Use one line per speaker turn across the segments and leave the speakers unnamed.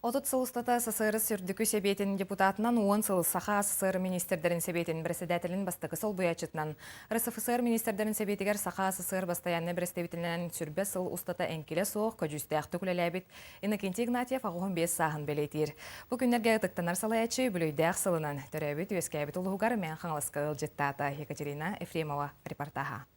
30 сыл устата СССР Үрдүкү Сэбиэтин депутатынан 10 сыл Саха СССР министрдэрин Сэбиэтин бэрэссэдээтэлин бастакы солбуйааччытынан, РСФСР министрдэрин Сэбиэтигэр Саха СССР бастайааннай бэрэстэбиитэлинэн сүрбэ сыл устата эҥкилэ суох көдьүүстээхтик үлэлээбит Иннокентий Игнатьев 85 сааһын бэлиэтиир. Бу күннэргэ ытыктанар салайааччы үбүлүөйдээх сылынан төрөөбүт-үөскээбит улууһугар Мэҥэ Хаҥаласка ыалдьыттаата Екатерина Ефремова репортаһа.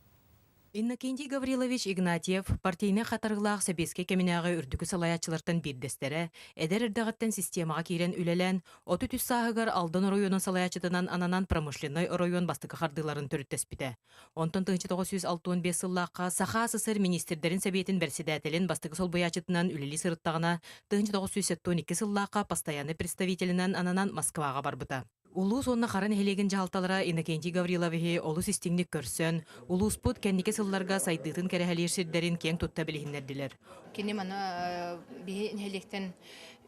Иннокентий Гаврилович Игнатьев партийнай хатарыылаах сэбиэскэй кэминээҕи үрдүкү салайааччылартан биирдэстэрэ, эдэр эрдэҕиттэн системаҕа киирэн үлэлээн, 33 сааһыгар Алдан оройуонун салайааччытынан ананан промышленнай оройуон бастакы хардыыларын төрүттэспитэ. Онтон 1965 сыллаахха Саха СССР министрдэрин сэбиэтин бэрэссэдээтэлин бастакы солбуйааччытынан үлэлии сырыттаҕына, 1972 сыллаахха постояннай представителинэн ананан Москваҕа барбыта. Улуус уонна Хара нэһилиэгин дьаһалталара Иннокентий Гавриловиһы олус истиҥник көрсөн, улууспут кэнники сылларга сайдыытын кэрэһэлиир сирдэрин киэҥ тутта билиһиннэрдилэр.
Кини маны биһи нэһилиэктэн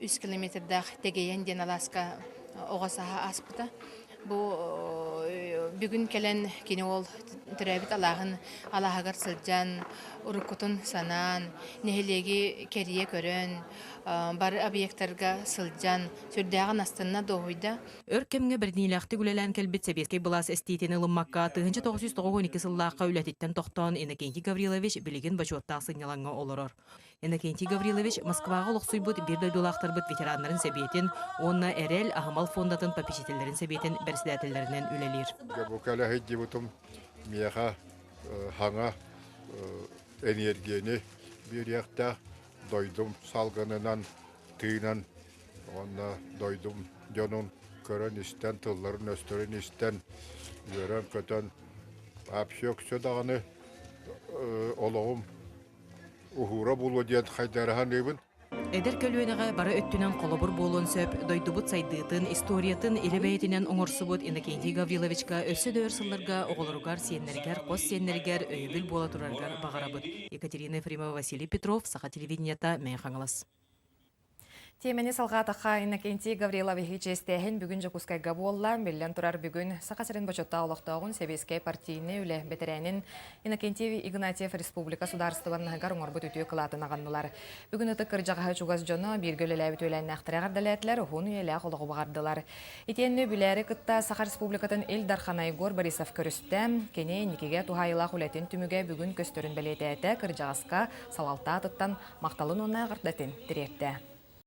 3 километрдаах Тэгэйэн диэн алааска оҕо сааһа ааспыта. Бу бүгүн кэлэн кини ол төрөөбүт алааһын алааһыгар сылдьан, уруккутун санаан, нэһилиэги кэрийэ көрөн, бары объектарга сылдьан, сүрдээҕин астынна, дуоһуйда.
Өр кэмҥэ бэриниилээхтик үлэлээн кэлбит сэбиэскэй былаас эстиитин ылыммакка, 1992 сыллаахха үлэтиттэн тохтоон Иннокентий Гаврилович билигин бочуоттаах сынньалаҥҥа олорор. Иннокентий Гаврилович Москваҕа олохсуйбут биир дойдулаахтарбыт ветераннарын сэбиэтин уонна Эрэл аһымал фондатын попечителлэрин сэбиэтин бэрэссэдээтэллэринэн үлэлиир.
Бу кэлэ сылдьыбытым миэхэ хаҥа эниэргийэни биэриэхтээх дойдум салгынынан тыынан уонна дойдум дьонун көрөн-истэн, тылларын-өстөрүн истэн, үөрэн-көтөн, вообще өксө даҕаны олоҕум уһуура буолуо диэн хайдары саныыбын.
Эдэр көлүөнэҕэ бары өттүнэн холобур буолуон сөп дойдубут сайдыытын, историятын илэ бэйэтинэн оҥорсубут Иннокентий Гавриловичка өссө да өр сылларга оҕолоругар, сиэннэригэр, хос сиэннэригэр өйөбүл буола турарыгар баҕарабыт. Екатерина Ефремова, Василий Петров, Саха телевидениета, Мэҥэ Хаҥалас.
Тиэмэни салҕаатахха, Иннокентий Гавриловиһы чиэстээһин бүгүн Дьокуускайга буолла. Биллэн турар, бүгүн Саха сирин бочуоттаах олохтооҕун сэбиэскэй партийнай үлэ бэтэрээнин Иннокентий Игнатьев республика судаарыстыбаннаһыгар оҥорбут үтүө кылаатын аҕыннылар. Бүгүн ытык кырдьаҕаһы чугас дьоно бииргэ үлэлээбит үөлээннээхтэрэ эҕэрдэлээтилэр, уһун үйэлээх олоҕу баҕардылар. Итиэннэ үбүлээри кытта Саха Республикатын Ил Дархана Егор Борисов көрүстэ. Кини инникигэ туһаайыылаах үлэтин түмүгэ бүгүн көстөрүн бэлиэтээтэ, кырдьаҕаска салалта аатыттан махталын уонна эҕэрдэтин тириэртэ.